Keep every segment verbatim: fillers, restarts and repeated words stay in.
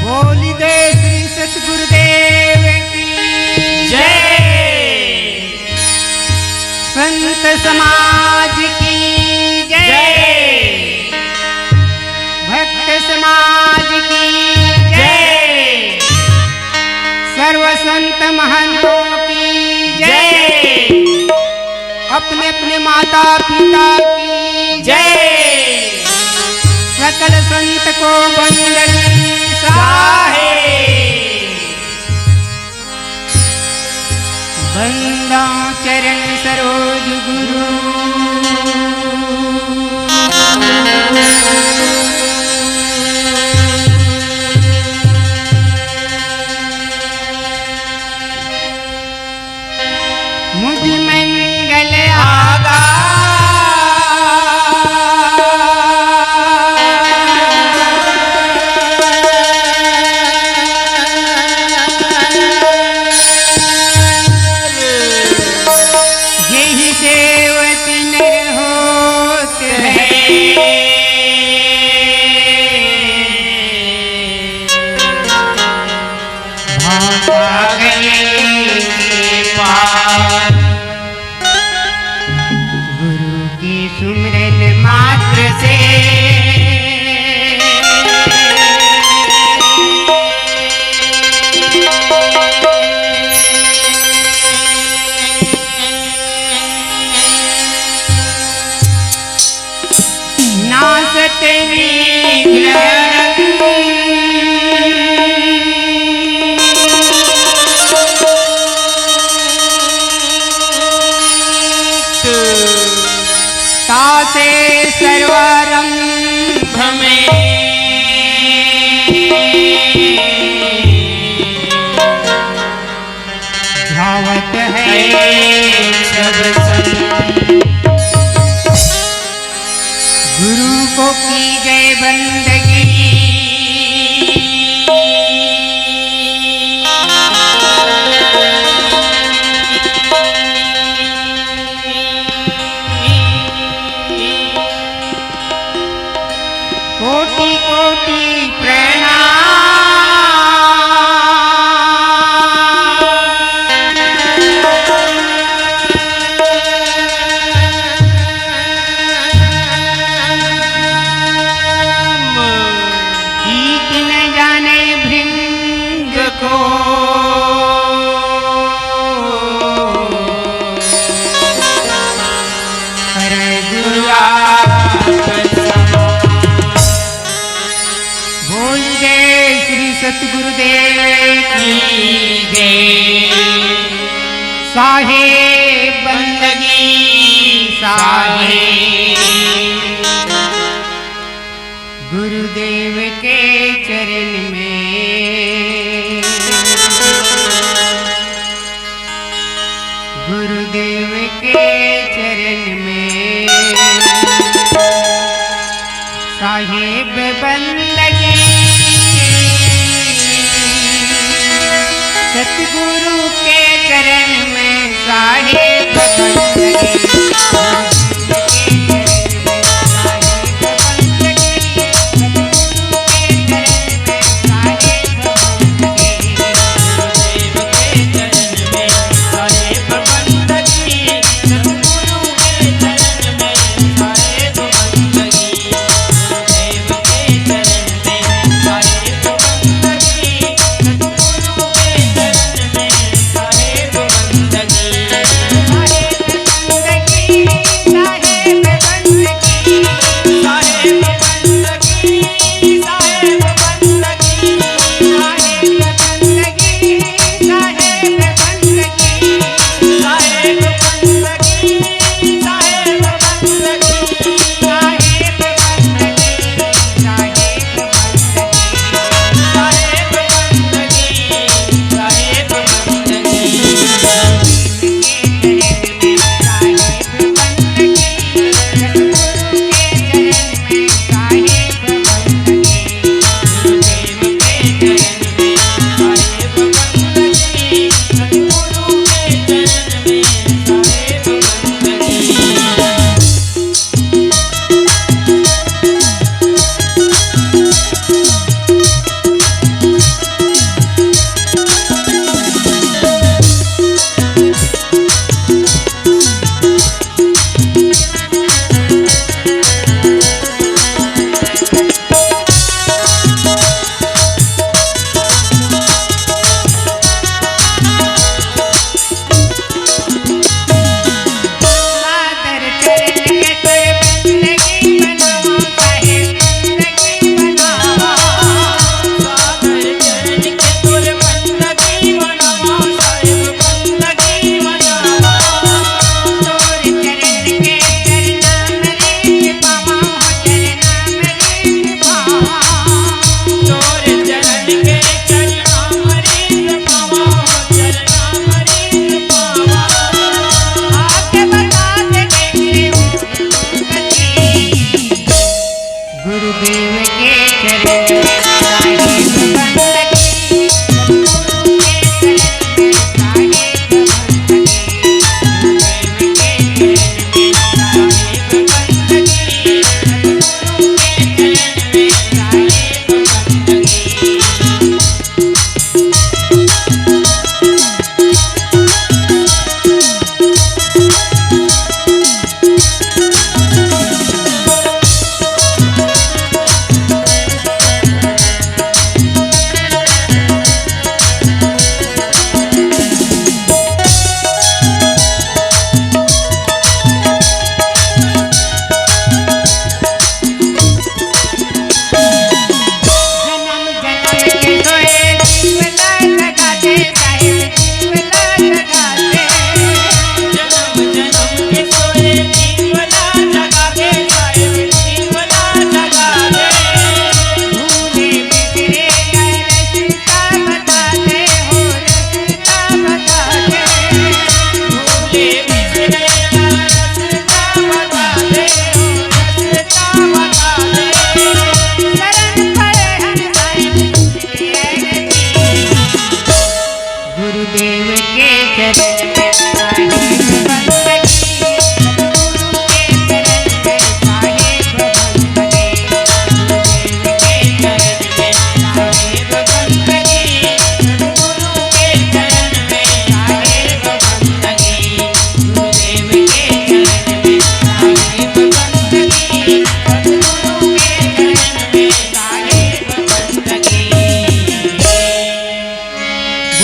बोल दे श्री सतगुरुदेव की जय। संत समाज की जय। जय। भक्त समाज की जय। जय। सर्व संत महंतों की जय। जय। अपने अपने माता पिता की जय। जय। सकल संत को वंदन साहे। वंदा चरण सरोज गुरु। मुझ मंगल आगा। यही सेवक नर होत है। भाषा गए के पार। गुरु के सुमरन मात्र से। नासत विघ्न तासे सर्वारंभ में। ध्यावत है सब संत। गुरु को की गए बंदगी। कोटि कोटि प्रणाम। कीट न जाने भृंग को। बोल जय श्री सतगुरुदेव की जय। साहेब बंदगी साहेब। गुरुदेव के चरण में, गुरुदेव के चरण में साहेब बंदगी। सतगुरु के चरण में साहेब बंदगी।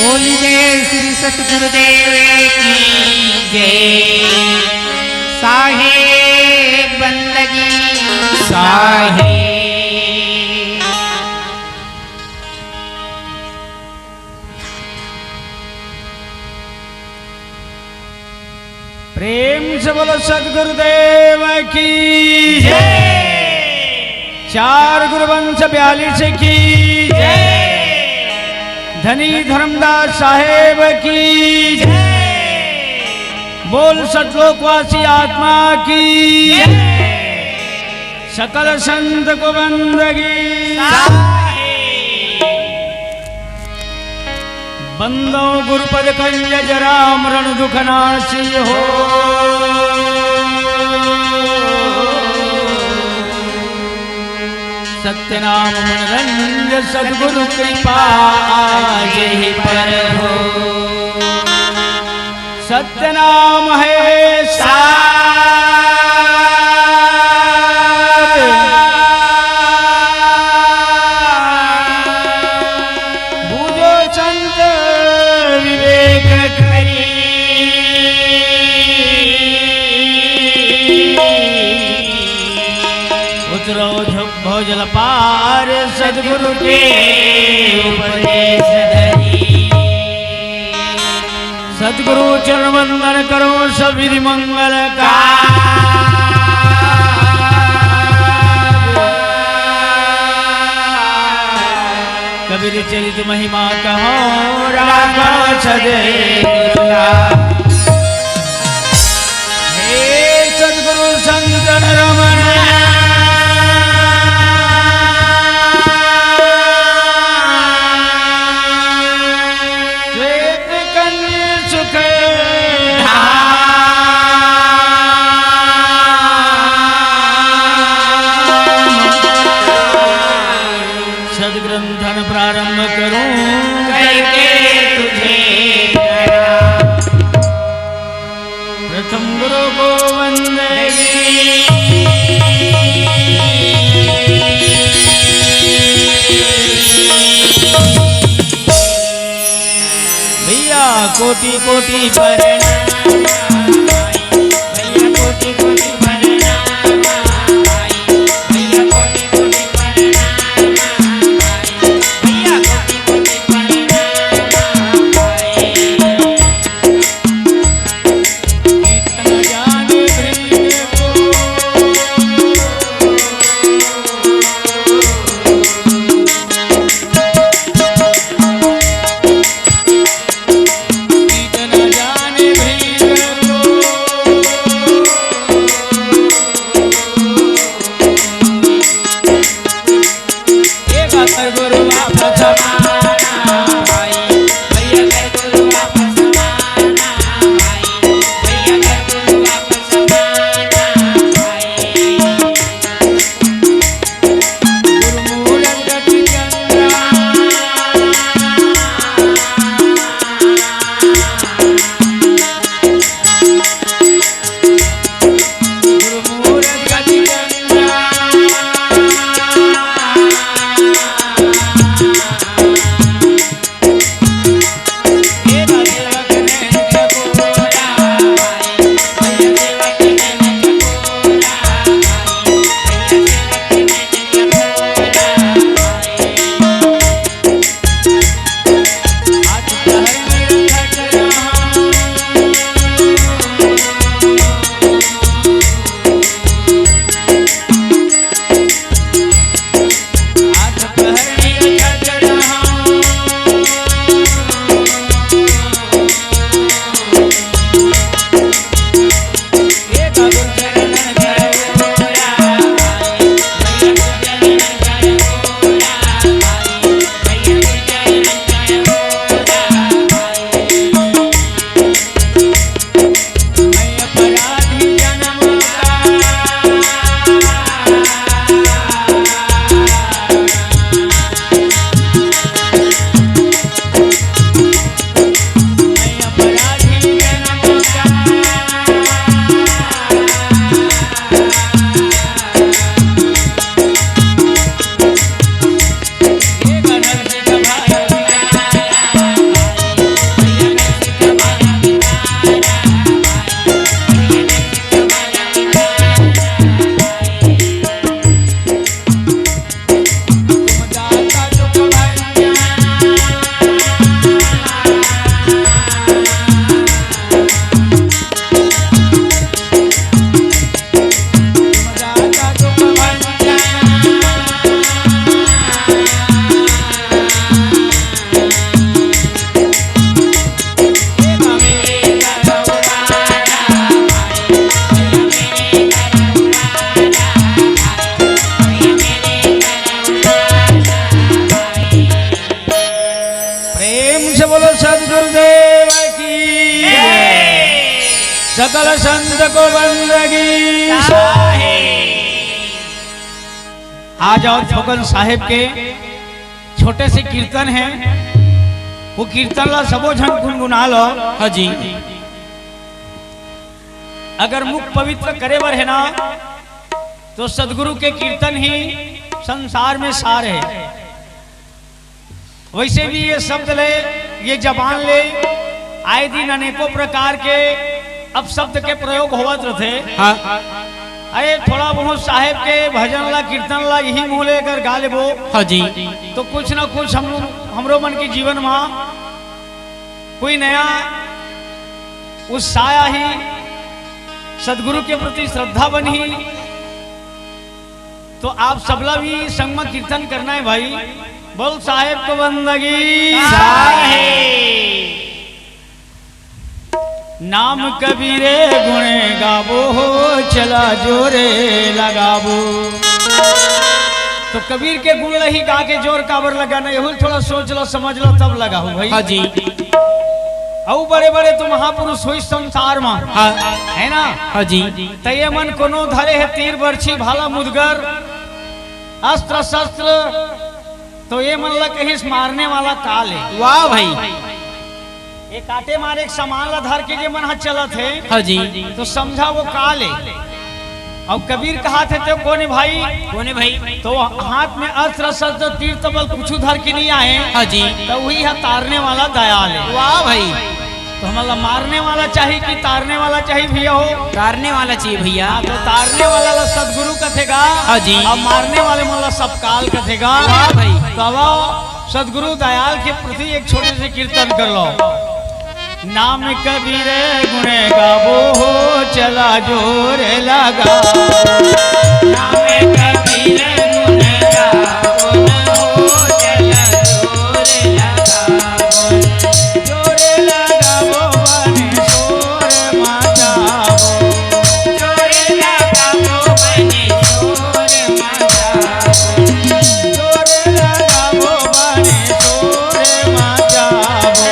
बोलिए श्री सतगुरुदेव की जय। साहेब बंदगी साहेब। प्रेम से बोलो सतगुरुदेव की जय। चार गुरुवंश बयालीस की जय। धनी धर्मदास साहेब की जय। बोल सतलोकवासी आत्मा की जय। सकल संत को बंदगी। साहेब। बंदो गुरुपद कंज जरा मरण दुख नासी हो। सत्य नाम मनरंज सतगुरु कृपा आज ही पर हो। सत्य नाम है सार। बूझो संत विवेक करी। उतरो भव जल पार सतगुरु के उपदेश धरी। सतगुरु चरण वंदन करो सब विधि मंगल का। कबीर चरित महिमा कहो राखो सदगुरु का। हे सतगुरु संतन रमन श्वेत कंज सुख धाम। सदग्रंथन प्रारंभ करूं करके तुझे प्रणाम। प्रथम गुरु गोविंद जी। भैया कोटि कोटि प्रणाम। भैया कोटि कोटि प्रणाम। भैया कोटि कोटि प्रणाम। भैया कोटि कोटि प्रणाम। प्रेम से बोलो सदगुरुदेव की जय। सकल संत को बंदगी। आज और फुकन साहेब के छोटे से कीर्तन है, वो कीर्तन ला सबो झन गुनगुना लो। हाँ जी। अगर मुख पवित्र करे बर है ना, तो सदगुरु के कीर्तन ही संसार में सार है। वैसे भी ये शब्द ले, ये जबान ले आए दिन अनेकों प्रकार के अपशब्द के प्रयोग होवत रथे। हाँ। अरे, थोड़ा बहुत साहेब के भजन ला, कीर्तन ला यही मुँह ले अगर गा लेबो, हाँ जी। तो कुछ ना कुछ हम, हमरो मन के जीवन में कोई नया उत्साह आही, सदगुरु के प्रति श्रद्धा बनही। तो आप सबला भी संग में कीर्तन करना है भाई। बोल साहेब को बंदगी। साहेब। नाम कबीर गुण गाबो हो, चला जोरे लगाबो। तो कबीर के गुण ला ही गा के जोर काबर लगाना, यहू थोड़ा सोच लो, समझ लो, तब लगाओ भाई। हाँ जी। अउ बड़े बड़े तो महापुरुष होई संसार में, हाँ। है ना? हाँ जी। त ये मन कोनो धरे है तीर बरछी भाला मुदगर अस्त्र शस्त्र, तो ये मन ला कहिस मारने वाला काल है। वाह भाई। ये काटे मारे एक सामान ला धर के जे मन हा चलत है, हाँ जी। तो समझा वो काल है। अब कबीर कहा थे तो कोने भाई, कोने भाई? तो हाथ में अस्त्र शस्त्र तीर तबल कुछ धर के नहीं आए, हाँ जी। तो वही है तारने वाला दयाल है। वाह भाई। तो हमला मारने वाला चाहिए कि तारने वाला चाहिए भैया हो? तारने वाला चाहिए भैया। हाँ, तो तारने वाला ला सदगुरु कथेगा। हाँ जी। अब मारने वाले मन ला सब काल कथेगा। वाह भाई। तो अब आओ, सदगुरु दयाल के प्रति एक छोटे से कीर्तन कर लो। नाम कबीर गुण गाबो हो, चला जोर लगा। नाम कबीर गुण गाबो हो, चला जोर लगा। जोर लगाबो बने जोर मचाबो। जोर लगाबो बने जोर मचाबो। जोर लगाबो बने जोर मचाबो।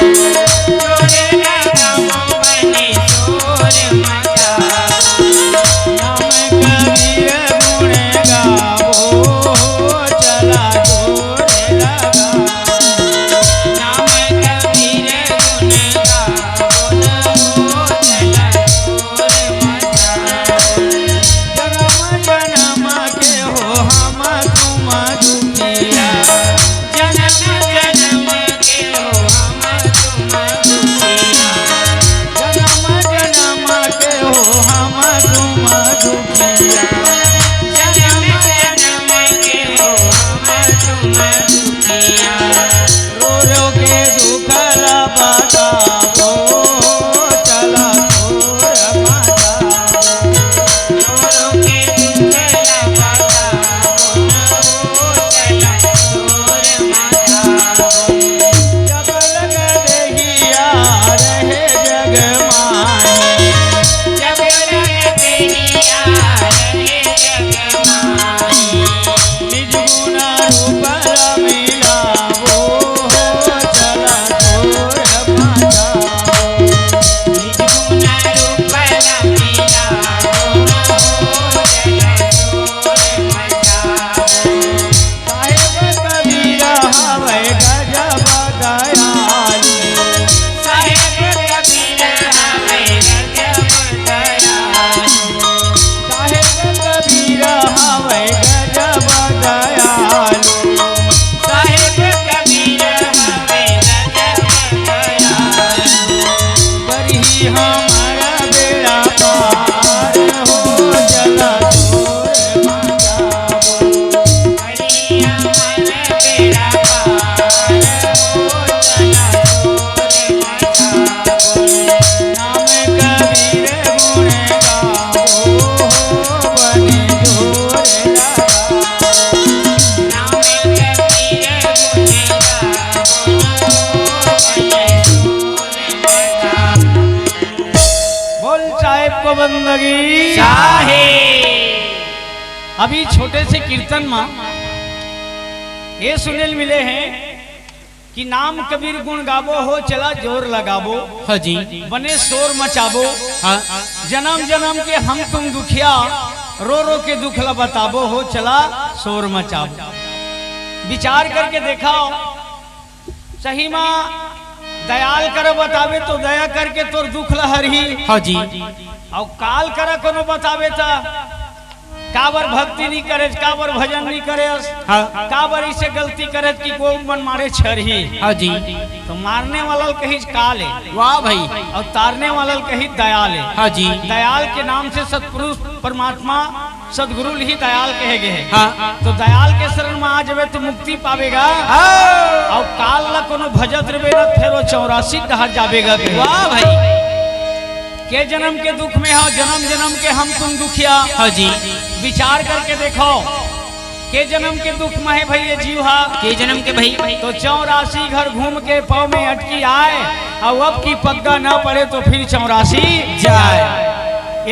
जोर लगाबो बने जोर मचाबो। नाम कबीर गुण गाबो, चला जोर लगा। नाम कबीर गुण गावो न हो, चला जोर मचाओ। जन्म जन्म के हो हम तुम दुखिया। जन्म जन्म के हो हम तुम दुखिया। जन्म जन्म के हो हम तुम दुखिया। जन्म जन्म के हो हम तुम दुखिया। रो रो के दुख ला बताबो, चला तोर माता। रो रो के दुख ला बताबो, चला तोर माता। जब लग देहिया रहे जग माही। जब लग देहिया रहे जग माही। निज गुण रूप ला मिलावो हो, चला तोर माता। निज गुण रूप ला मिलावो हो, चला तोर माता। साहेब कबीर हवै गजब दयालु। साहेब कबीर हवै गजब दयालु। साहेब कबीर हवै गजब दयालु। साहेब कबीर हवै गजब दयालु। करही हमर बेड़ा पार हो, चला तोर माता। बोल साहेब को बंदगी। साहेब। अभी छोटे से कीर्तन में ये सुनेल मिले हैं कि नाम कबीर गुण गाबो हो, चला जोर लगाबो। हाँ जी। बने शोर मचाबो। हाँ। जनम जनम के हम तुम दुखिया, रो रो के दुख ला बताबो हो, चला शोर मचाबो। विचार करके देखा, सही मा दयाल करा बताबे तो दया करके तोर दुख ला हरही। हाँ जी। अउ काल करा कोनो बताबे त काबर भक्ति नहीं करे, काबर भजन नहीं करे, हाँ। काबर इसे गलती करे कि गो मन मारे छरही। हाँ जी। तो मारने वाला ल कही काल है। वाह भाई। अउ तारने वाला ल कही दयाल है। हाँ जी। दयाल के नाम से सतपुरुष परमात्मा सतगुरु ल ही दयाल कहे गए है। हाँ। तो दयाल के शरण में आ जाबे तो मुक्ति पाबे गा। हाँ। अउ काल ला कोनो भजत रबे ना, फेर वो चौरासी डहर जाबे गा के। वाह भाई। के जनम के दुख में हो, जनम जनम के हम तुम दुखिया। हाँ जी। विचार करके देखो, के जनम के दुख में है भाई ये जीव हा। के जनम के भाई, भाई। तो चौरासी घर घूम के पाँव में अटकी आए, अउ अब की पग्गा ना पड़े तो फिर चौरासी जाए।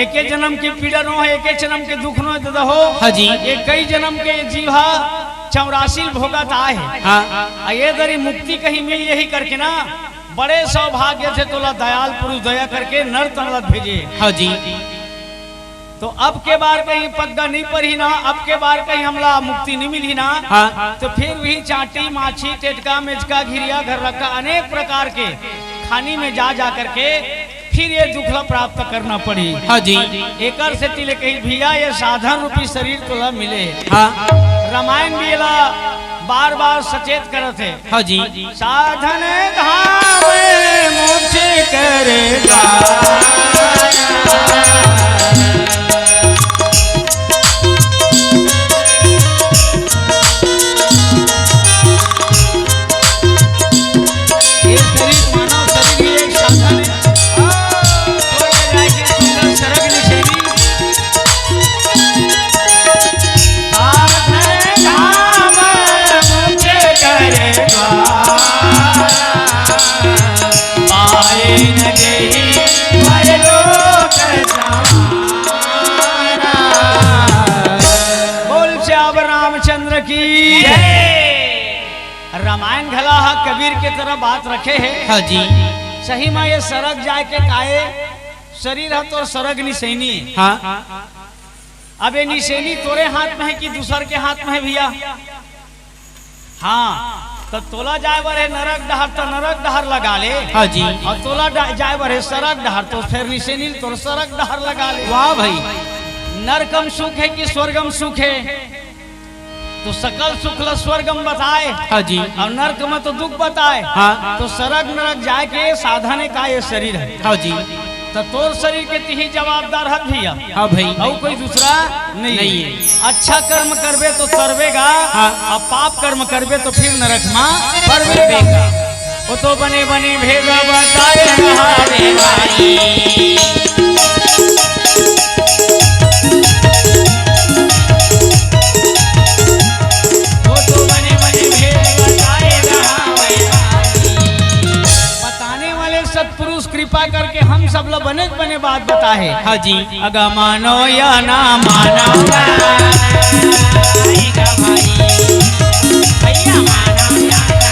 एके जनम के पीड़ा नो है, एके जनम के दुख नो है दादा हो। हाँ जी। ये कई जनम के जीव हा चौरासी भोगत आए है। हाँ। अउ ये दरी मुक्ति कहीं मिल यही करके ना, बड़े सौभाग्य से तोला दयाल पुरुष दया करके नर तन ला भेजे। हाँ जी। तो अब के बार कहीं पग्गा नहीं पड़ही ना, अब के बार कहीं हमला मुक्ति नहीं मिलही ना, हाँ। तो फिर भी चांटी, माछी, टेटका, मेचका, घिरिया, घर्रका, अनेक प्रकार के खानी में जा जा करके फिर ये दुख ला प्राप्त करना पड़ी। हाँ जी। एकर सेती ले कही भैया, ये साधन रूपी शरीर तोला मिले। हाँ। रामायण भी एला बार बार सचेत करत है। हाँ जी। साधन धाम मोक्ष करेगा। ये शरीर, मानव शरीर ही एक साधन है। स्वर्ग जाए के सुंदर सरग निसेनी। साधन धाम मुझे करेगा, पाए न देहि परलोक समाना। बोल श्याम रामचंद्र की जय। रामायण घला हा कबीर के तरह बात रखे है। हाँ जी। सही मा ये सरग जाए के काये, शरीर हा तोर सरग निसेनी। हाँ। अब ये निसेनी तोरे हाथ में है कि दूसर के हाथ में है भैया? हाँ, तो तोला जाए बर है नरक डहर तो नरक डहर लगा ले। हाँ जी। अउ तोला डा-, जाए बर है सरग डहर तो फेर निसेनी तोर सरग डहर लगा ले। वाह भाई। नरकम सुख है कि स्वर्गम सुख है? तो सकल सुख ला स्वर्ग में बताए। हाँ जी। अउ नरक में तो दुख बताए। हाँ। तो सरग नरक जाए के साधन का ये शरीर है। हाँ जी। तो तोर शरीर के तिही जवाबदार हत भैया। हाँ भाई। अउ कोई दूसरा नहीं नहीं है। है। अच्छा कर्म करबे तो तरबे गा, हाँ। अउ पाप कर्म करबे तो फिर नरक में पड़बे गा। वो तो बने बने भेद बताए हमारे भाई। वो तो बने बने भेद बताए हमारे भाई। बताने वाले सतपुरुष कृपा करके हम सब ला बने बने बात बताए। हाँ जी। अगा मानो या ना मानो। भैया मानो या ना मानो।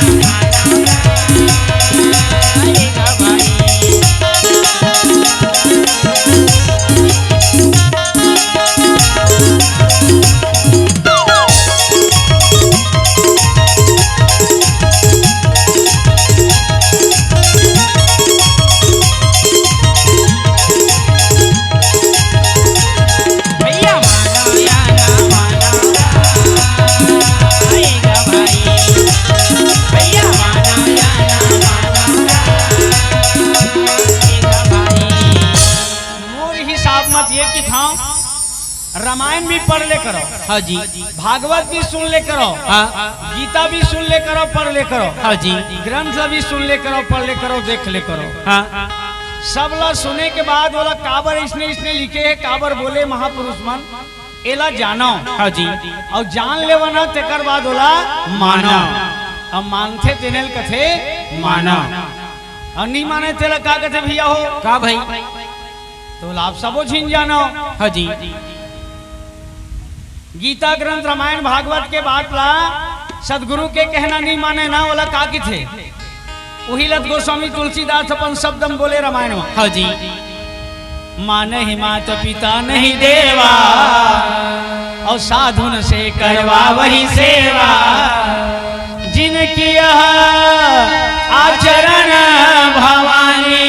भैया मानो या ना मानो, आएगा भाई। भैया मानो या ना मानो, आएगा भाई। मोर हिसाब मत ये कि था, रामायण भी पढ़ ले करो। हाँ जी। भागवत भी सुन ले करो। हाँ। गीता भी सुन ले करो, पढ़ ले करो। हाँ जी। ग्रंथ भी सुन ले करो, पढ़ ले करो, देख ले करो। हाँ। सब ला सुने के बाद ओला काबर इसने, इसने लिखे है, काबर बोले महापुरुष मन, एला जानो। हाँ जी। अउ जान लेवा ना, तेकर बाद ओला मानो। मानो। अब मानथे तेने ल कथे मानो। अउ नहीं माने तेला का कथे भैया हो? का भाई? तो आप सबो झिन जानो। हाँ जी। गीता ग्रंथ, रामायण, भागवत के बात ला सतगुरु के कहना नहीं माने ना, ओला का किथे? उही लत गोस्वामी तुलसीदास अपन शब्द में बोले रामायण में। हाँ जी। मानहि मात पिता नहीं देवा, और साधुन से करवा वही सेवा। जिनकी यह आचरण भवानी,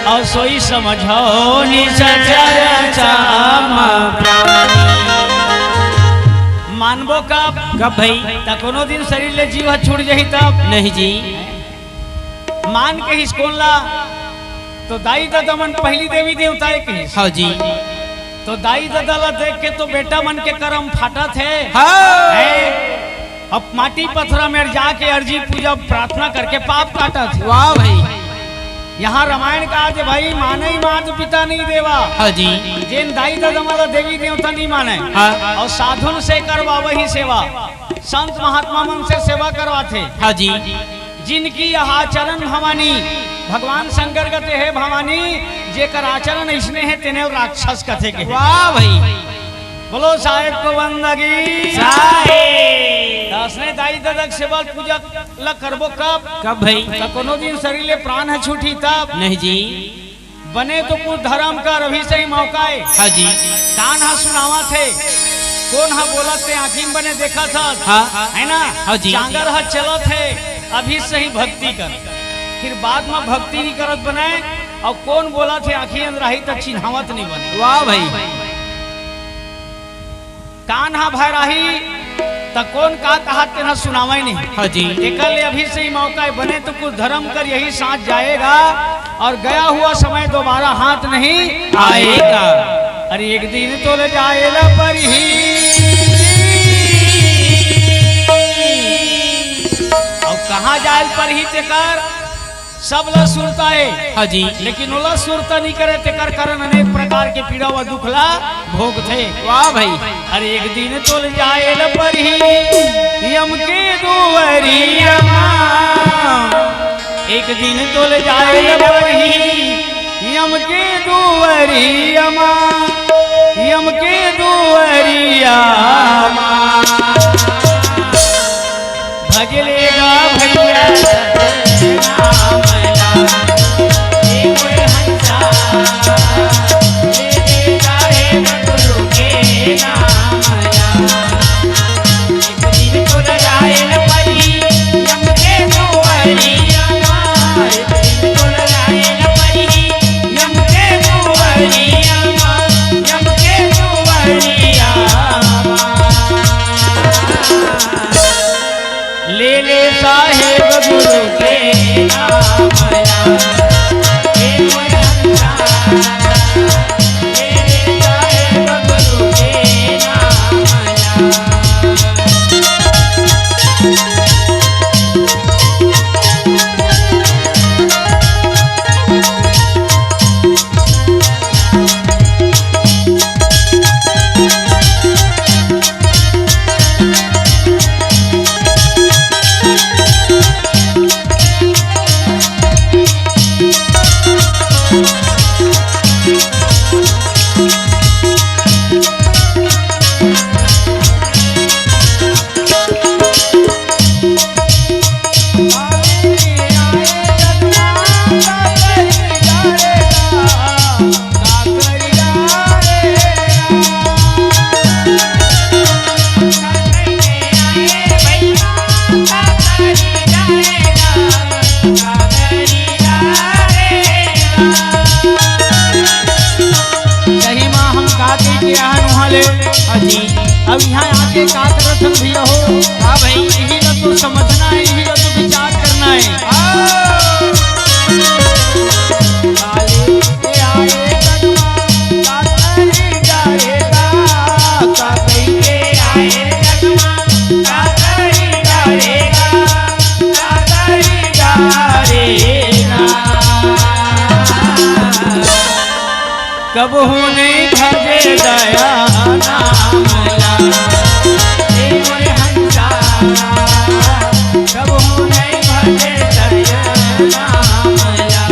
और सोई समझो निज चर्चा मानबो कब? कब भाई? त कोनो दिन शरीर ले जीव ह छूट जाही तब? नहीं जी। मान के हिसकोन ला, तो दाई ददा मन पहली देवी देवता एक ही। हाँ जी। तो दाई ददा ला देख के तो बेटा मन के करम फाटत हे। हाँ। हैं? अब माटी पथरा में जाके अर्जी पूजा प्रार्थना करके पाप काटत हे। वाह भाई। यहाँ रामायण का आज भाई माने ही मात पिता नहीं देवा। हाँ जी। जेन दाई ददा मन ला देवी देवता नहीं माने। हाँ। और साधुन से करवा वही सेवा, संत महात्मा मन से सेवा करवाथे। हाँ जी। जिनकी यह आचरण भवानी, भगवान शंकर कथे हे भवानी, जेकर आचरण इसने हे तेने राक्षस कथे के। वाह भाई। बोलो साहेब को बंदगी। साहेब। त असने दाई ददा के सेवा पूजा ला करबो कब? कब भाई? त कोनो दिन शरीर ले प्राण ह छूटी तब? नहीं जी। बने तो कुछ धर्म कर, अभी सही मौका हे। हाँ जी। कान ह सुनावत हे, कोन ह बोलत हे, आँखी में बने देखत हस। हाँ। है ना? हाँ जी। चांगर ह चलत हे, अभी सही भक्ति कर। फिर बाद में भक्ति नहीं करत बने, और कोन बोलत हे, आँखी अंदराही त चिन्हावत नहीं बने। वाह भाई। कान ह भैराही, त कोन का कहत तेन ह सुनावय नहीं। हाँ जी। एकर ले अभी सही मौका हे, बने तो कुछ धर्म कर यही साथ जाएगा, और गया हुआ समय दोबारा हाथ नहीं आएगा। अरे एक दिन तो ले जाए ला परही। और कहाँ जाए ला परही तेकर? सब ला सुरता हे। हाँ जी। लेकिन ओला सुरता नहीं करे, तेकर कारण अनेक प्रकार के पीड़ा व दुख ला भोगथे। वाह भाई। अरे एक दिन तोल जाए ल परही यम के दुआरिया मा। एक दिन तोल जाए ल परही यम के दुआरिया मा। यम के दुआरिया मा। भज लेगा भैया सतनाम ला, हे मोर हंसा, ले लेगा हे गुरु के नाम ला। एक दिन तो लगाए न परी, यम के दुआरिया मा, एक दिन तो लगाए न परी, यम के दुआरिया मा, यम के दुआरिया मा। ले ले साहेब गुरु के नाम ला, हे मोर हंसा, ले ले साहेब गुरु के नाम ला। सही मा हम का कहि के आहन उहाँ ले। हाँ जी। अब इहाँ आके का करत हन भैया हो? हाँ भाई। इही ला तो समझना हे, इही ला तो विचार करना हे। हाँ। काले के आए गनमा, का करी जाएगा, का कही के आए गनमा, का करी जाएगा। कबहू नहीं भजे दया नाम ला, हे मोर हंसा। कबहू नहीं भजे दया नाम ला।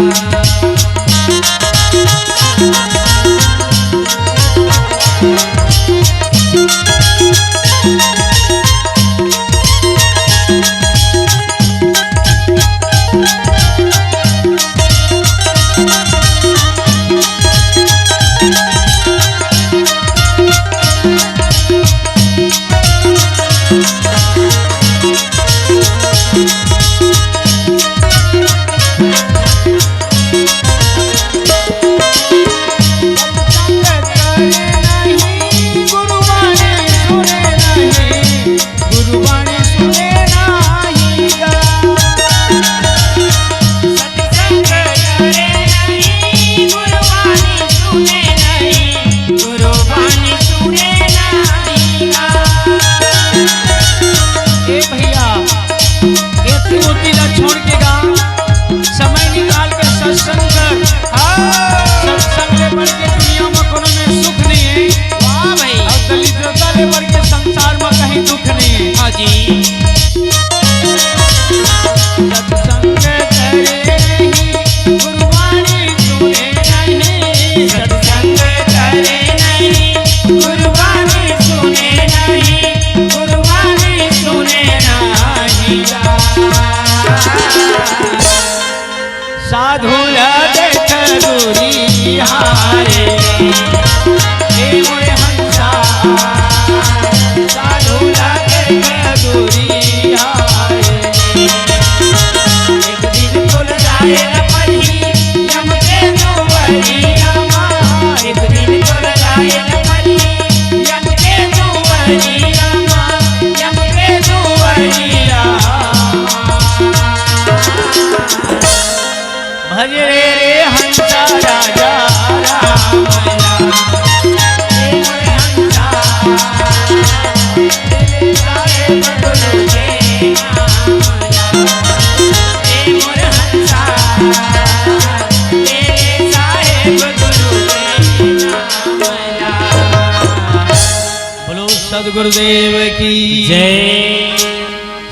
गुरुदेव की जय।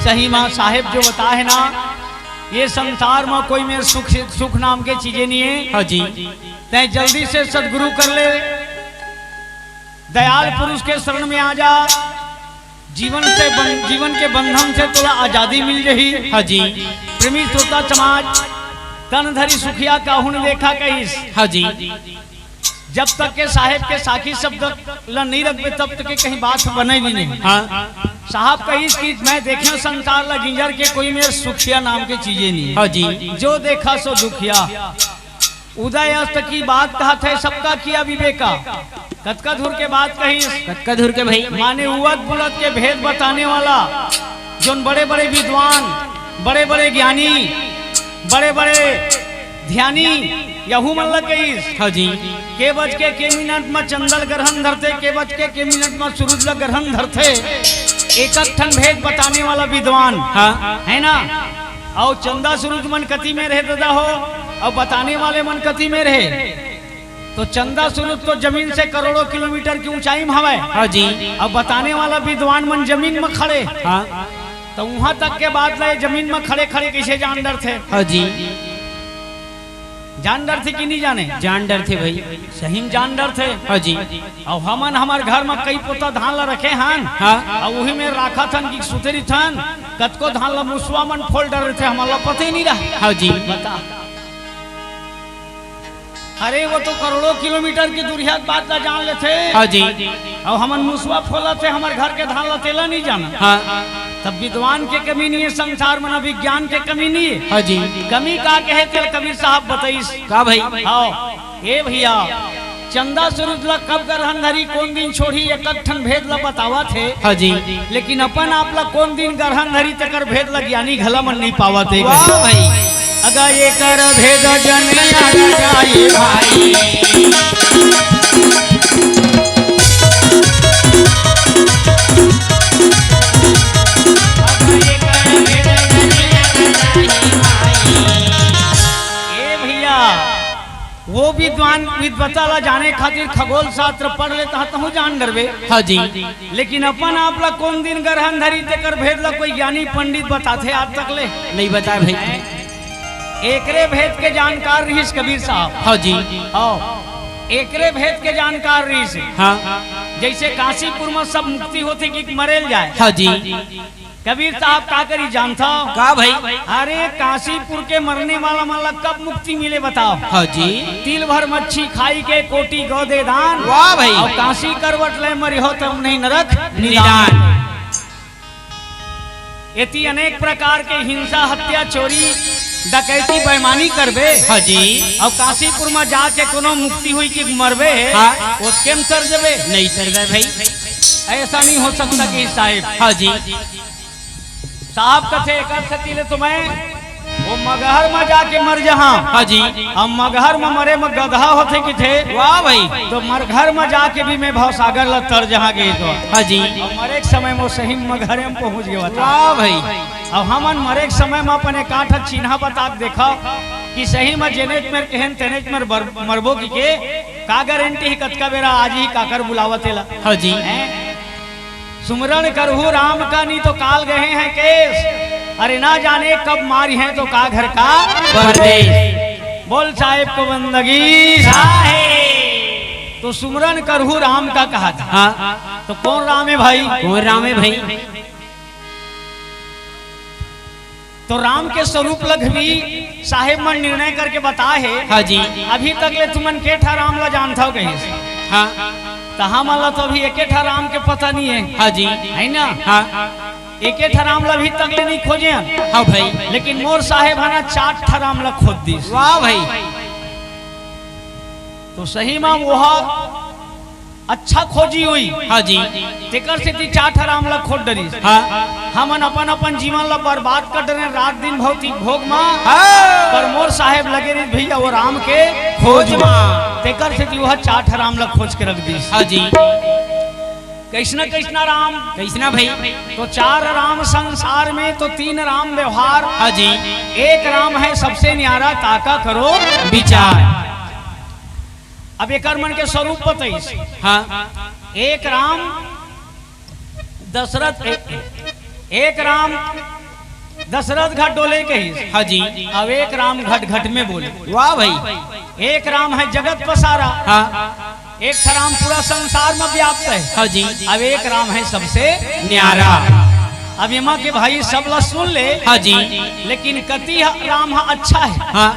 सही माँ साहेब जो बताए हे ना, ये संसार में कोई मेर सुख, सुख नाम के चीजें नहीं है। हाँ जी। तैं जल्दी से सदगुरु कर ले, दयाल पुरुष के शरण में आ जा। जीवन से बं-, जीवन के बंधन से तोला आजादी मिल जही। हाँ जी। प्रेमी श्रोता समाज, तन धरी सुखिया काहू न देखा कहिस। हाँ जी। जब तक के साहेब के साखी शब्द ल नहीं रखबे, तब तक के कहीं बात बने भी नहीं। हाँ। साहब कहिस कि मैं देखे संसार ल गिंजर के, कोई मेर सुखिया नाम के चीजें नहीं। हाँ जी। जो देखा सो दुखिया। उदय अस्त की बात कहत हे, सबका किया विवेका। कतका धुर के बात कहिस। कतका धुर के भाई। माने उवत बुलत के भेद बताने वाला, जोन बड़े-बड़े विद्वान, बड़े-बड़े ज्ञानी, बड़े-बड़े ध्यानी, यहू मन ल कहिस। हाँ जी। के बज के के मिनट म चंदा ल ग्रहण धरथे, के बज के के मिनट म सूरज ल ग्रहण धरथे, एक एक ठन भेद बताने वाला विद्वान। हाँ। है ना? अउ चंदा सूरज मन कति में रहे दादा हो, अउ बताने वाले मन कति में रहे। तो चंदा सूरज तो जमीन से करोड़ों किलोमीटर की ऊंचाई में हवय। हाँ जी। अब बताने वाला विद्वान मन जमीन में खड़े। हाँ। तो वहां तक के बात ला जमीन में खड़े खड़े कैसे जान डरथे? हाँ जी। जान डरथे कि नहीं जाने? जान डरथे भाई। सही में जान डरथे। हाँ जी। अउ हमन हमर घर में कई पोता धान ला रखे हन। हाँ। अउ वही में राखत हन कि सुते रहिथन, कतको धान ला मुसवा मन फोल डरथे, हमन ला पता ही नहीं रहा। हाँ जी। बता। अरे वो तो करोड़ों किलोमीटर की दूरिया के बात ला जान लेथे। हाँ जी। अउ हमन मुसवा फोलत हे, हमर घर के धान ला तेला नहीं जाना। हाँ। तब विद्वान के कमी नहीं है संसार में, ना विज्ञान के कमी नहीं है। हाँ जी। कमी का कहे तेल कबीर साहब बताइस। का भाई? हाँ, ए भैया, चंदा सूरज ला कब ग्रहण धरी, कोन दिन छोड़ी, एक एक ठन भेद ला बतावत हे। हाँ जी। लेकिन अपन आप ला कोन दिन ग्रहण धरी, तेकर भेद ला ज्ञानी घला मन नहीं पावत हे। वाह भाई। अगा एकर भेद जन जाए भाई। ए भैया, वो विद्वान विद्वता ला जाने खातिर खगोल शास्त्र पढ़ लेता, तहूँ जान डरबे। हाँ जी। लेकिन अपन आप ला कोन दिन ग्रहण धरी, तेकर भेद ला कोई ज्ञानी पंडित बताथे आज तक ले? नहीं बताए भाई। एकरे भेद के जानकार रहिस कबीर साहब। हाँ जी। हाँ, एकरे भेद के जानकार रहिस। हाँ। जैसे काशीपुर में सब मुक्ति होथे कि मरेल जाए। हाँ जी। कबीर साहब का करी जानथव? का भाई? अरे काशीपुर के मरने वाला मन ला कब मुक्ति मिले बताओ? हाँ जी। तिल भर मच्छी खाई के कोटि गौ दे दान। वाह भाई। अउ काशी करवट ले मरिहो तब नहीं नरक निदान। निदान। एती अनेक प्रकार के हिंसा, हत्या, चोरी, डकैती, बेईमानी करबे। हाँ जी। अउ काशीपुर में जाके कोनो मुक्ति होई कि मरबे, हाँ। ओतके में तर जबे। नहीं तर जाए भाई। ऐसा नहीं हो सकता कि साहेब। हाँ जी। साहब कथे, एकर सेती ले तो मैं वो मगहर म जाके मर जहां। हाँ जी। अब मगहर म मरे म गदहा होथे किथे। वाह भाई। तो मरघर म जाके भी मैं भवसागर ल तर जहां गए तो। हाँ जी। अब मरे के समय म सही मगहरे म पहुंच गए बता। वाह भाई। अब हमन मरे के समय म अपन एकाठ चिन्हा बता के देखो कि सही म जेनेच मेर केहन तेनेच मेर बर-, मरबो कि के, का गारंटी है कतका बेरा आज ही काकर बुलावत एला। हाँ जी। हैं? सुमरन करहु राम का, नी तो काल गए हैं केस। अरे ना जाने कब मारी हैं तो का घर का परदेस। बोल साहेब को बंदगी। साहेब। तो सुमरन करहु राम का कहा था। हाँ। तो कौन राम है भाई? कौन राम है भाई? तो राम के स्वरूप ल भी साहेब मन निर्णय करके बताए हे। हाँ जी। अभी तक ले तुमन के ठा राम ला जानथव कहिस। हाँ। त हमन ला तो अभी एके ठा राम के पता नहीं है। हाँ जी। है ना? हाँ। एके ठा राम ला अभी तक ले नहीं खोजे हन। हाँ भाई। लेकिन मोर साहेब ह ना चार ठा राम ला खोज दिस। वाह भाई। तो सही में वो अच्छा खोजी हुई। हाँ जी। तेकर सेती चार ठा राम ला खोज डरिस। हाँ। हमन अपन अपन जीवन ला बर्बाद कर डरे रात दिन भौतिक भोग मा। हाँ। पर मोर साहेब लगे रहिस भैया वो राम के खोज खोज मा। मा। तेकर सेती वो चार ठा राम ला खोज के रख दिस। हाँ जी। कैसना कैसना राम? कैसना भाई? तो चार राम संसार में तो तीन राम व्यवहार। हाँ जी। एक राम है सबसे न्यारा, ताका करो विचार। अब एकर मन के स्वरूप बताइस। हाँ। एक राम दशरथ एक, एक राम दशरथ घट डोले कहिस। हाँ जी। अब एक राम घट घट में बोले। वाह भाई। एक राम है जगत पसारा। हाँ। एक ठा राम पूरा संसार में व्याप्त है। हाँ जी। अब एक राम है सबसे न्यारा। अब एमा के भाई सब ला सुन ले। हाँ जी। लेकिन कति ह-, राम ह अच्छा है। हाँ।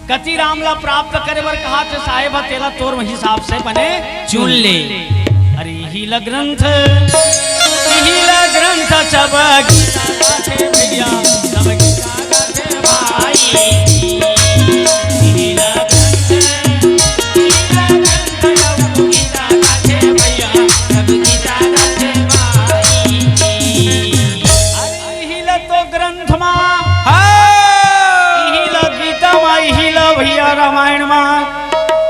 कति राम ला प्राप्त करे बर कहा थे साहेब ह, तेला तोर हिसाब से बने चुन ले। अरे इही ल ग्रंथ, इही ल ग्रंथ सब गीता गाथे भैया, सब गीता गाथे भाई। इही ल ग्रंथ, इही ल ग्रंथ सब गीता गाथे भैया, सब गीता गाथे भाई। अरे इही ल तो ग्रंथ मा, हाँ। इही ल गीता मा, इही ल भैया रामायण मा,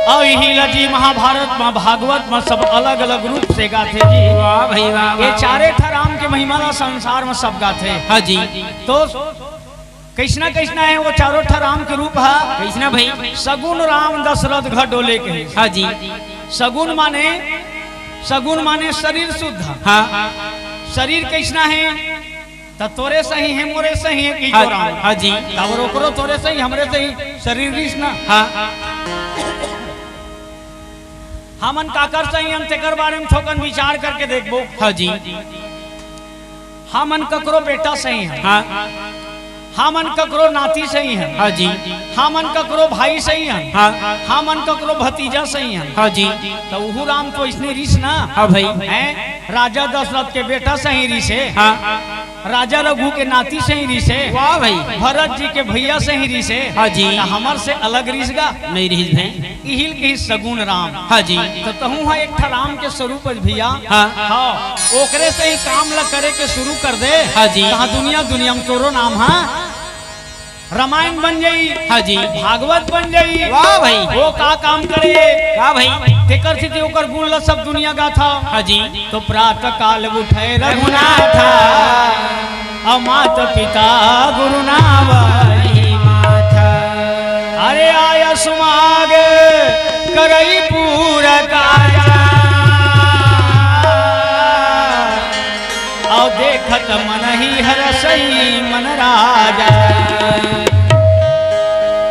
अउ इही ल जी महाभारत मा, भागवत मा, सब अलग-अलग रूप से गाथे जी। वाह भाई वाह, ये वाह। चारे ठा राम के महिमा ला संसार मा सब गाथे। हाँ जी। तो कइसना कइसना है वो चारों ठा राम के रूप हा? कइसना भाई? सगुन राम दशरथ घट डोले कहे। हाँ जी। सगुन माने, सगुन माने शरीर शुद्ध। हाँ। शरीर कइसना है? त तोरे सही है, मोरे सही है, कि हाँ, जो राम। हाँ जी। काबर ओकरो तोरे सही, हमरे सही, शरीर रिस ना। हाँ। हमन काकर सही हन, तेकर बारे में थोकन विचार करके देखबो। हाँ जी। हमन ककरो बेटा सही हन। हाँ। हमन ककरो नाती सही हन। हाँ जी। हमन ककरो भाई सही हन। हाँ। हमन ककरो भतीजा सही हन। हाँ जी। त उहू राम तो इसने रिस ना। हाँ भाई। हैं? राजा दशरथ के बेटा सही रिस हे। हाँ। राजा रघु के नाती सही रिस हे। वाह भाई। भरत जी के भैया सही रिस हे। हाँ जी। त हमर से अलग रिस गा? नहीं रिस भाई। इही ल कही सगुन राम। हाँ जी। त तहूँ हा एक ठा राम के स्वरूप अस भैया। हाँ। हाँ, ओकरे से ही काम ला करे के शुरू कर दे। हाँ जी। तहाँ दुनिया दुनिया में तोरो नाम हा रामायण बन जाई। हाँ जी। भागवत बन जाई। वाह भाई। वो का काम करे? का भाई? तेकर सेती ओकर गुण ला सब दुनिया गाथा। हाँ जी। तो प्रातः काल उठे रघुनाथा, अउ मात पिता गुरु नावहि माथा। अरे आय सुमाग करई पूरा काजा, अउ देखत मन ही हरसई मन राजा।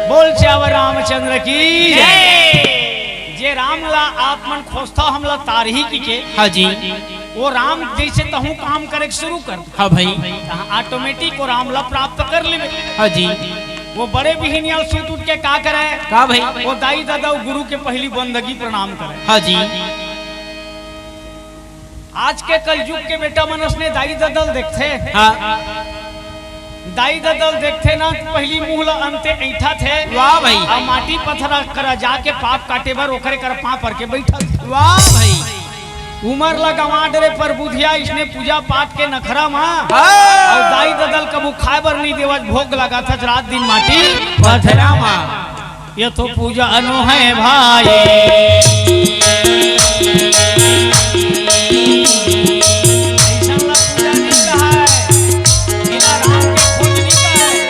बोल सियावर रामचंद्र की। जय। जे राम ला आप मन खोजथव हमला तारही कहिके। हाँ जी। वो राम जैसे तहूँ काम करे के शुरू कर। हाँ भाई। तहाँ automatic वो राम ला प्राप्त कर लेबे। हाँ जी। वो बड़े बिहिनिया सूत उठ के का करे? का भाई? वो दाई ददा अउ गुरु के पहली बंदगी प्रणाम करे। हाँ जी। आज के कलयुग के बेटा मन असने दाई ददा ल देखथे। हाँ। दाई ददा ल देखथे ना, पहली मुँह ला अंते ऐंठा थे। वाह भाई। अउ माटी पथरा करा जाके पाप काटे बर ओकरे कर पाँव पर के बैठा थे। वाह भाई। उमर ला गंवा डरे पर बुधिया इसने पूजा पाठ के नखरा मा। हाँ। अउ दाई ददा ल कभू खाए बर नहीं देवत, भोग लगाथस रात दिन माटी पथरा मा। ये तो पूजा अनु है भाई। ऐसा वाला पूजा नहीं कहा है। बिना राम के खोज नहीं कहा है।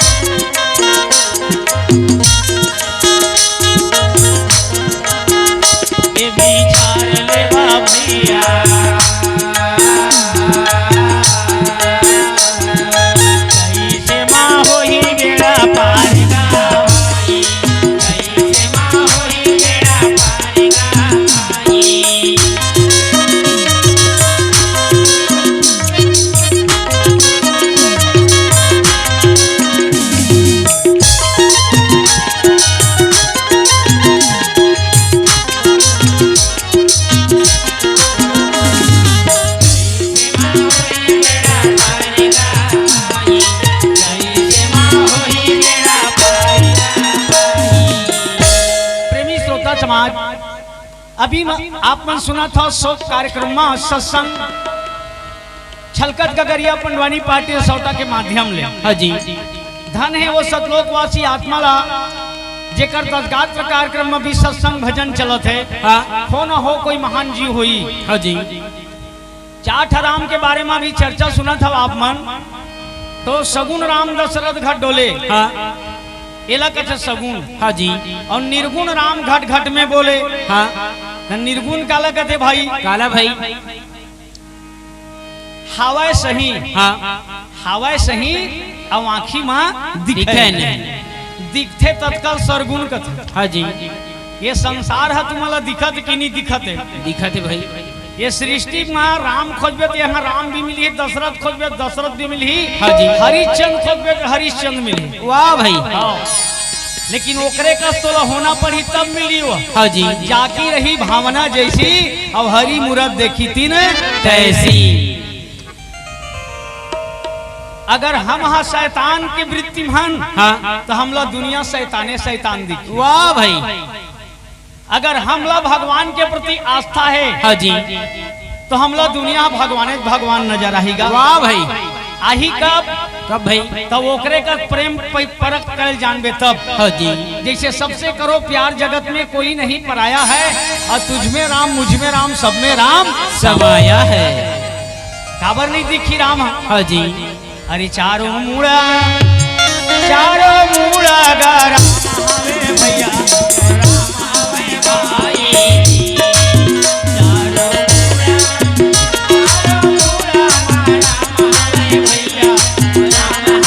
ये विचार लेवा भैया। कैसे माँ होई बेड़ा पार का भाई, कैसे माँ होई बेड़ा पार का भाई। प्रेमी श्रोता समाज, अभी म-, आप मन सुनत हव शोक कार्यक्रम म सत्संग छलकत गगरिया पंडवानी पार्टी रसौटा के माध्यम ले। हाँ जी। धन हे वो सतलोकवासी आत्मा ला, जेकर दसगात्र कार्यक्रम म भी सत्संग भजन चलत हे। हाँ। हो न हो कोई महान जीव होई। हाँ जी। चार ठा राम के बारे म भी चर्चा सुनत हव आप मन, तो सगुन राम दशरथ घट डोले। हाँ। एला कथे सगुन। हाँ जी। अउ निर्गुन राम घट घट में बोले। हाँ। त निर्गुन काला कथे भाई? काला भाई? हवय सही। हाँ। हवय सही, अउ आँखी म दिखे दिखे नहीं। नहीं। दिखथे तत्काल सरगुन कथे। हाँ जी। ये संसार ह तुमला दिखत कि नहीं दिखत हे? दिखत हे भाई। ये सृष्टि म राम खोजबे त यहाँ राम भी मिलही, दशरथ खोजबे त दशरथ भी मिलही, हाँ जी। हरिश्चंद्र खोजबे त हरिश्चंद्र मिलही। वाह भाई। हाँ। लेकिन ओकरे कस तोला होना पड़ही तब मिलही वो। हाँ जी। जाकी रही भावना जैसी, अब हरि मूरत देखी तिन तैसी। अगर हम हा शैतान के वृत्ति म हन, हाँ। तो हमला दुनिया शैताने शैतान दिखी। वाह भाई। अगर हमला भगवान के प्रति आस्था हे, हाँ जी। तो हमला दुनिया भगवाने भगवान नजर आही गा। वाह भाई। आही कब? कब भाई? तब ओकरे का प्रेम प-, परख करे जानबे तब। हाँ जी। जैसे सबसे करो प्यार जगत में कोई नहीं पराया है, और तुझ में राम, मुझ में राम, सब में राम समाया है। काबर नहीं दिखी राम? हाँ जी। अरे चारों मुड़ा, चारों मुड़ा गा राम हवे भैया, राम हवे भाई। चारों मुड़ा, चारों मुड़ा गा राम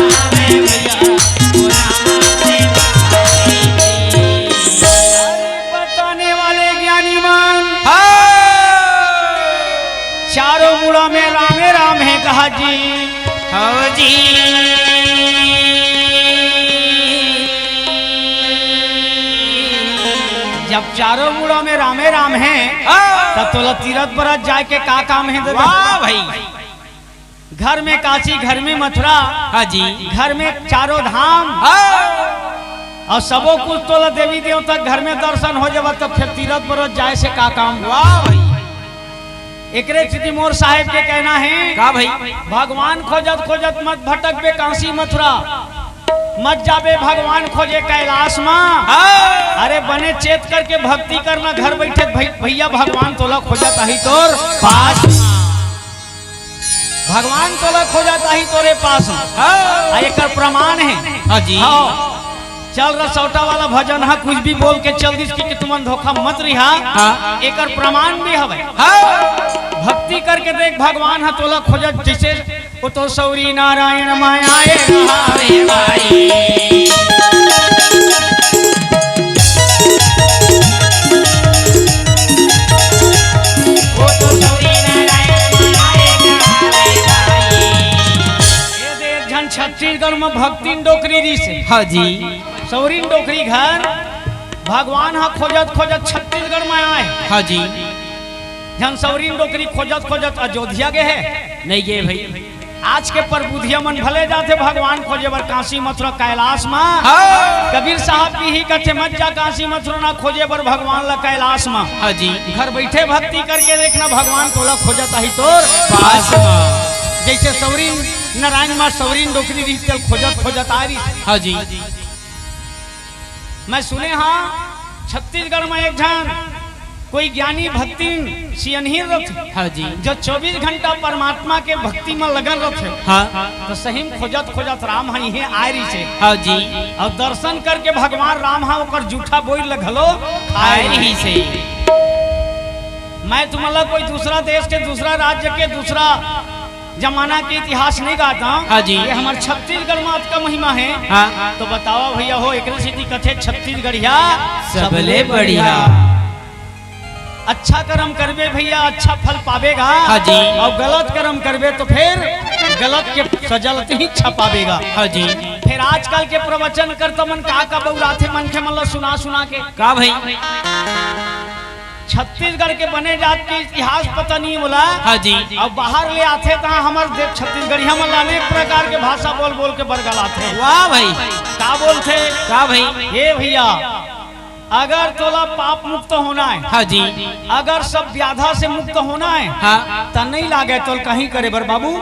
हवे भैया, राम हवे भाई। बताने वाले ज्ञानी मन। हाँ। चारों मुड़ा में रामे राम है कहा जी। हाँ जी। जब चारों मुड़ा में रामे राम है, हाँ। तब तोला तीरथ बरत जाए के का काम है दादा? वाह भाई। घर में काशी, घर में मथुरा, हाँ जी। घर में चारों धाम, हाँ। और सबो कुछ तोला देवी देवता घर में दर्शन हो जावा, तो फिर तीरथ बरत जाए से का काम? वाह भाई। एकरे स्थिति मोर साहेब के कहना है, का भाई? भगवान खोजत खोजत मत भटकबे काशी मथुरा, मत जाबे भगवान खोजे कैलाश मा। हाँ। अरे बने चेत करके भक्ति करना, घर बैठे भई-, भैया भगवान तोला खोजत आही तोर पास। भगवान तोला खोजत आही तोरे पास। हाँ। आ एकर प्रमाण है। हाँ जी। हाँ। चल रसौटा वाला भजन हा, कुछ भी बोल के चल दिस कि, कि तुमन धोखा मत रिहा। हाँ। एकर प्रमाण भी हवे। हाँ। भक्ति करके देख, भगवान हा तोला खोजत, जैसे वो तो सौरी नारायण माया ए रहावे भाई। वो तो सौरी नारायण माया ए रहावे भाई। ये दे एक झन छत्तीसगढ़ में भक्तिन डोकरी रिहिसे। हाँ जी। सौरीन डोकरी घर भगवान हा खोजत खोजत छत्तीसगढ़ में आए। हाँ जी। झन सौरीन डोकरी खोजत खोजत अयोध्या गे हे। नहीं गे भाई। आज के परबुधिया मन भले जाथे भगवान खोजे बर काशी मथुरा कैलाश मा। हाँ। कबीर साहब भी ही कथे, "मत जा काशी मथुरा ना खोजे बर भगवान ला कैलाश मा।" हाँ जी। घर बैठे भक्ति करके देखना, भगवान तोला खोजत आही तोर पास मा। जैसे सौरीन नारायण मा सौरीन डोकरी रिहिस तेल खोजत खोजत आ रही। हाँ जी। मैं सुने हाँ, छत्तीसगढ़ में एक झन कोई ज्ञानी भक्तिन सियनहीन रथे। हाँ जी। जो चौबीस घंटा परमात्मा के भक्ति में लगन रथे। हाँ। तो सही में खोजत खोजत राम हा इहें आए रहिसे। हाँ जी। और दर्शन करके भगवान राम हा ओकर जूठा बोइर ल घलो खाए रहिसे। मैं तुमला कोई दूसरा देश के, दूसरा राज्य के, दूसरा जमाना के इतिहास नहीं कहत हूँ। हाँ जी। ये हमर छत्तीसगढ़ में अतका महिमा है। हाँ। तो बतावा भैया हो, एकरे सेती कथे छत्तीसगढ़िया सबले बढ़िया। अच्छा कर्म करबे भैया, अच्छा फल पाबे गा। हाँ जी। और गलत कर्म करबे तो फिर गलत के सजा ल तिही छपाबे गा। हाँ जी। फिर आजकल के प्रवचन करता मन का का बउराथे मनखे मन ला सुना सुना के। का भाई? छत्तीसगढ़ के बने जात के इतिहास पता नहीं बोला। हाँ जी। अब बाहर ले आथे तहाँ हमर देश छत्तीसगढ़िया मन ला अनेक प्रकार के भाषा बोल बोल के बरगलाथे। वाह भाई। का बोलथे? का भाई? हे भैया, अगर तोला पाप मुक्त होना है, हाँ जी। अगर सब व्याधा से मुक्त होना है, हाँ। त नहीं लागे तोल कहीं करे बर बाबू।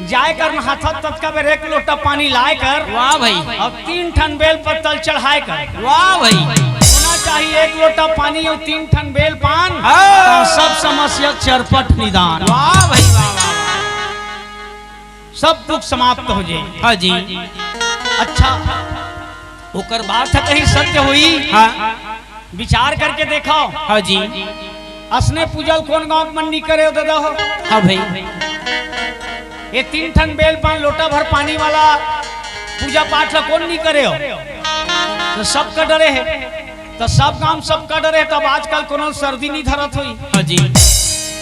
जाय कर नहाथस ततका बेर एक लोटा पानी लाय कर, वाह भाई। अउ तीन ठन बेल पत्ता ल चढ़ाय कर। वाह भाई। होना चाहिए एक लोटा पानी अउ तीन ठन बेल पान, हाँ। त सब समस्या चरपट निदान। वाह भाई, वाह, वाह, वाह। सब दुख समाप्त हो जाए। हाँ जी। अच्छा, ओकर बात ह कहीं सत्य होई? हाँ। विचार करके देखव। हाँ जी। असने पूजा ल कोन गांव के मन नइ करे हो दादा हो? हाँ भाई। ये तीन ठन बेल पान लोटा भर पानी वाला पूजा पाठ ल कोन नइ करे हो? त सबका डरे हे, त सब गांव सबका डरे हे। तब आजकल कोनो ल सर्दी नइ धरत होई। हाँ जी।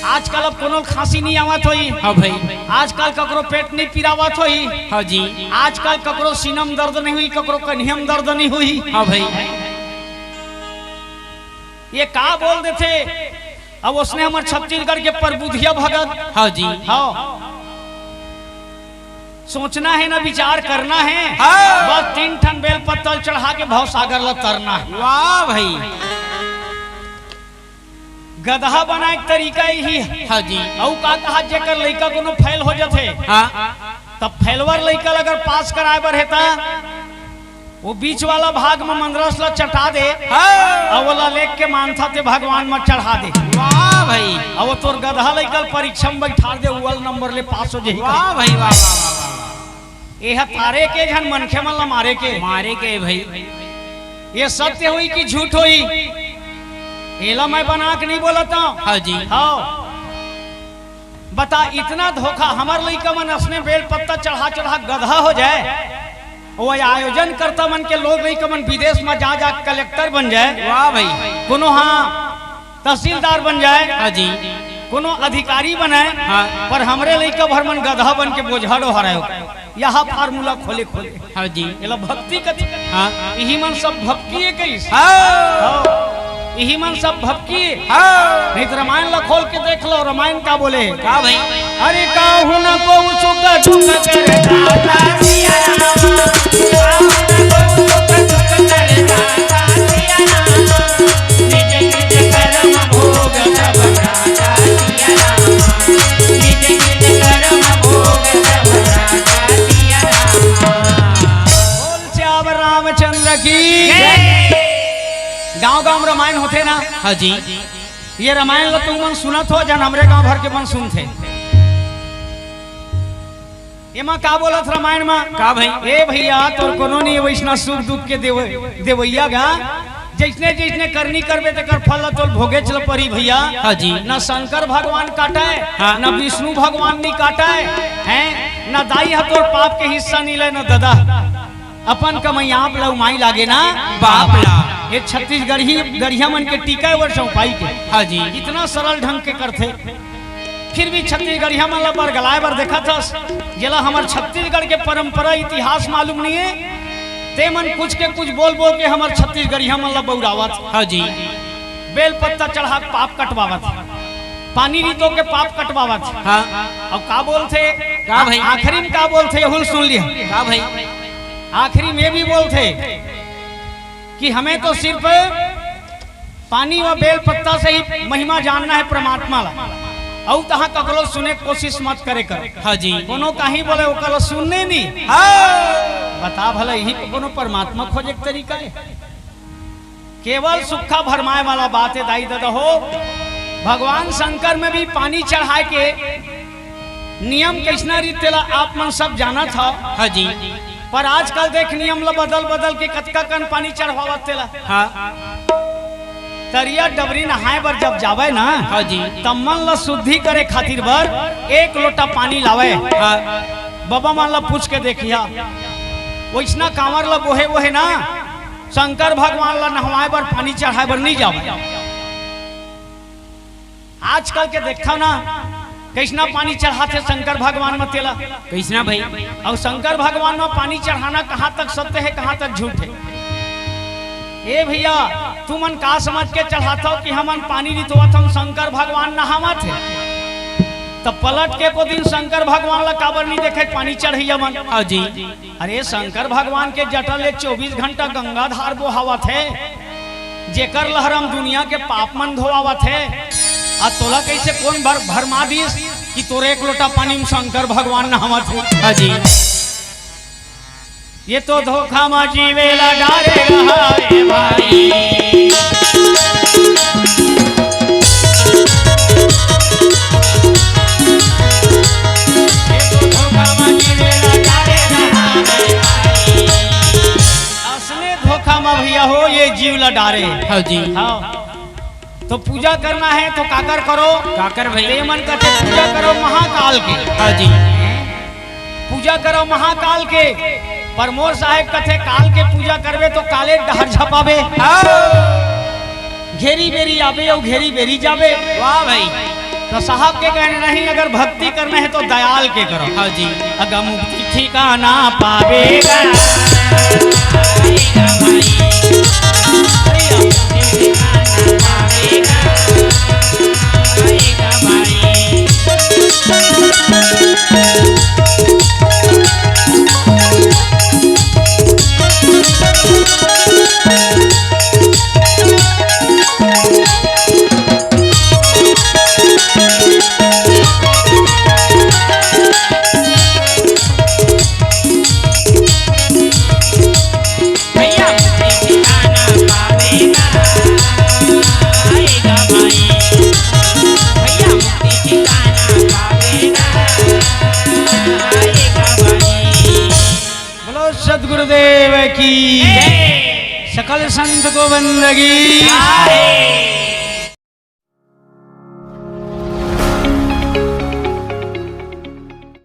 आजकल अब कोनो ल खांसी नइ आवत होई। हाँ भाई। आजकल ककरो पेट नइ पिरावत होई। हाँ जी। आजकल ककरो सीना म दर्द नइ होई, ककरो कन्हिया म दर्द नइ होई। हाँ भाई। ये का बोल देथे? अब ओसने हमर छत्तीसगढ़ के परबुधिया भगत। हाँ जी। हाँ। सोचना हे ना, विचार करना हे। हाँ। बस तीन ठन बेल पत्ता ल चढ़ा के भवसागर ल तरना हे। वाह भाई। गदहा बनाय के तरीका इही हे। हाँ जी। अउ का कहा, जेकर लइका कोनो फेल हो जथे, हाँ। त फेलवर लइका ल अगर पास कराय बर हे त वो बीच वाला भाग म मंदरस ल चटा दे, हाँ। अउ ओला लेग के मानथा ते भगवान म चढ़ा दे। वाह भाई। अउ वो तोर गदहा लइका ल परीक्षा म बइठार दे, अव्वल नंबर ले पास हो जाही। वाह भाई, वाह, वाह, वाह, वाह। ये ह तारे के झन मनखे मन ल मारे के। मारे के भाई। ये सत्य होई कि झूठ होई? एला मैं बना के नइ बोलत हंव। हाँ जी। हाँ। बता, इतना धोखा, हमर लइका मन असने बेल पत्ता चढ़ा चढ़ा गदहा हो जाय, वो आयोजन करता मन के लोग लइका मन विदेश म जा जा कलेक्टर बन जाय। वाह भाई। कोनो हाँ तहसीलदार बन जाय, हाँ जी। कोनो अधिकारी बनय, हाँ। पर हमरे लइका भर मन गदहा बन के बोझा डोहराय। यह फार्मूला खोले खोले। हाँ जी। एला भक्ति कथे। हाँ। इही मन सब भक्ति हे कहिस। हाँ। हाँ। इही मन सब भक्ति हे। हाँ। नहीं त रामायण ला खोल के देख लो, रामायण का बोले हे। का भाई? अरे काहू न को सुख दुख करता। बोल श्याम रामचंद्र की। गांव गांव म रामायण होथे ना। हाँ जी। ये रामायण ल तुम मन सुनत हो, झन हमरे गांव भर के मन सुनथे। एमा का बोलत रामायण म? का भाई? ए भइया, तोर कोनो नइ हे वइसना सुख दुख के देव-, देवइया गा। जइसने जइसने करनी करबे तेकर फल ल तोर भोगेच ल परी भइया। हाँ जी। न शंकर भगवान काटय, हाँ। न विष्णु भगवान नइ काटय, हैं? न दाई ह तोर पाप के हिस्सा नइ लय, न ददा। अपन कमई आप ल उमाई लागे ना बाप ला। ये छत्तीसगढ़ी, गढ़िया मन के टीका हे वर चौपाई के। हाँ जी। इतना सरल ढंग के करथे। फिर भी छत्तीसगढ़िया मन ला बरगलाय बर देखत हस, जेला हमर छत्तीसगढ़ के परंपरा इतिहास मालूम नइ हे, ते मन कुछ के कुछ बोल बोल के हमर छत्तीसगढ़िया मन ला बउरावत। हाँ जी। बेल पत्ता चढ़ा के पाप कटवावत, पानी रितो के पाप कटवावत। हाँ। अउ का बोलथे? का भाई? आ-, आखिरी म का बोलथे, एहू ल सुन लिहा। का भाई? आखिरी म ये भी बोलथे कि हमें तो सिर्फ पानी व बेल पत्ता से ही महिमा जानना हे परमात्मा ला। अउ तहां ककरो सुने के कोशिश मत करे कर। हाँ जी। कोनो काही बोले ओकर ला सुनने नइ। हाँ। बता भला, इही कोनो परमात्मा खोजे के तरीका हे? केवल सुक्खा भरमाय वाला बात हे दाई ददा हो। भगवान शंकर म भी पानी चढ़ाय के नियम कइसना रहिथे तेला आप मन सब जानत हव। हाँ जी। पर आजकल देख नियम ल बदल बदल के कतका कन पानी चढ़वावत तेला। हाँ। तरिया डबरी नहाय बर जब जावय ना, हाँ जी। तब मन ल शुद्धि करे खातिर बर एक लोटा पानी लावय। हाँ। बबा मन ल पूछ के देखिहा, वइसना कांवर ल बोहे बोहे ना शंकर भगवान ल नहवाय बर पानी चढ़ाय बर नइ जावय। आजकल के देखथव ना, कइसना पानी चढ़ाथे शंकर भगवान म तेला। कइसना भाई? अउ शंकर भगवान म पानी चढ़ाना कहाँ तक सत्य हे, कहाँ तक झूठ हे? ए भइया, तुमन का समझ के चढ़ाथव कि हमन पानी रितोवत हन, शंकर भगवान नहावत हे, त पलट के को दिन शंकर भगवान ला काबर नइ देखे पानी चढ़इया मन? हाँ जी। अरे, शंकर भगवान के जटा ले चौबीस घंटा गंगाधार बोहावत हे, जेकर लहरा म दुनिया के पाप मन धोवावत हे। आ तोला कइसे कोन भर-, भरमा दिस तोर एक लोटा पानी में शंकर भगवान नहावत हे। हाँ जी। ये तो धोखा मा जीवे ला डारे रहा रे भाई। ये तो धोखा मा जीवे ला डारे रहा रे भाई। असने धोखा मा भैया हो ये जीव ला डारे। हाँ जी। हाँ। तो पूजा करना है तो काकर करो? काकर भाई? ते मन कथे पूजा करो महाकाल के। हाँ जी। पूजा करो महाकाल के। पर मोर साहेब कथे काल के पूजा करबे तो काले डहर झपाबे। हाँ। घेरी बेरी आबे अउ घेरी बेरी जाबे। वाह भाई। तो साहब के कहने नहीं, अगर भक्ति करना है तो दयाल के करो। हाँ जी। अगर मुक्ति ठिकाना पावेगा। बोलो सदगुरुदेव की। सकल संत को बंदगी।